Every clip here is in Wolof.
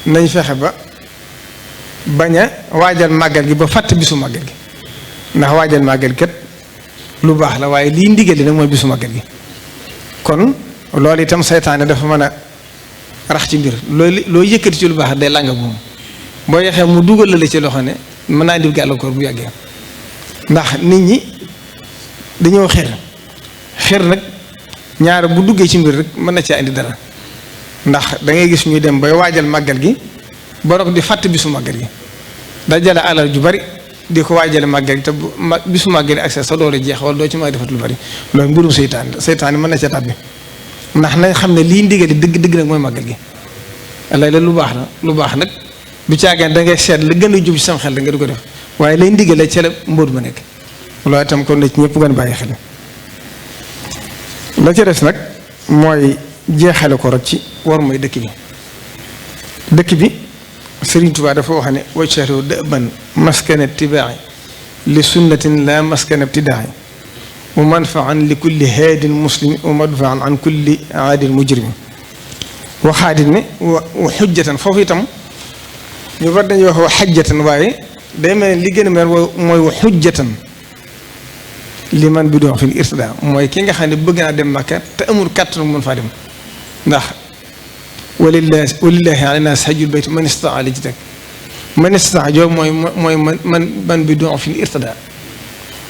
nañ fexe ba bañ a waajal màggal gi ba fàtte bisu màggal gi ndax waajal màggal kat lu baax la waaye lii ndigal li nag mooy bisu màggal gi kon loolu itam seytaane dafa mën a rax ci mbir loo yëkkati ci lu baax day làng moom boo yexee mu dugal la ci loo xam ne mën naa indi gàllankoor bu yàggee ndax nit ñi dañoo xër nag ñaar bu duggee ci mbir rek mën na caa indi dara ndax da ngay gis ñuy dem bay waajal màggal gi borog di fàtte bisu màggal gi dajale alal ju bari di ko waajale màggal gi te bisu màggal gi accès sa doole jeex wala doo ci may defat lu bari loolu mbirum seytaane mën na ca tàbbi ndax nañ xam ne lii ndigali dëgg nag mooy màggal gi lay la lu baax nag du caageen da ngay seet la gën a jub ci sam xel da nga di ko def waaye lay ndigale ca la mbóot ma nekk loolu itam kon na ci ñëpp gën a bàyyi xel la ca des nag mooy jeexale ko rek ci war mooy dëkk bi Sëriñ Tuubaa dafa wax ne waccato dëban maskana tibaa'i li sunnatin la maskana ibtidaai wa manfaan li kulli haadin muslim wa madfaan an kulli aadin mujrim waxaadit ne wa xujjatan foofu itam ñu war dañuy wax wa xajjatan waaye day mel ne li gën a mel mooy wa xujjatan li man bi doon fil irtidaa mooy ki nga xam ne bëgg naa dem Makka te amul kàttan mën faa dem ndax walillahi ala naas hajjul bayt man istataa li ci teg man istataa joo mooy man bi doon fil irtidaa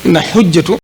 ndax xujjatu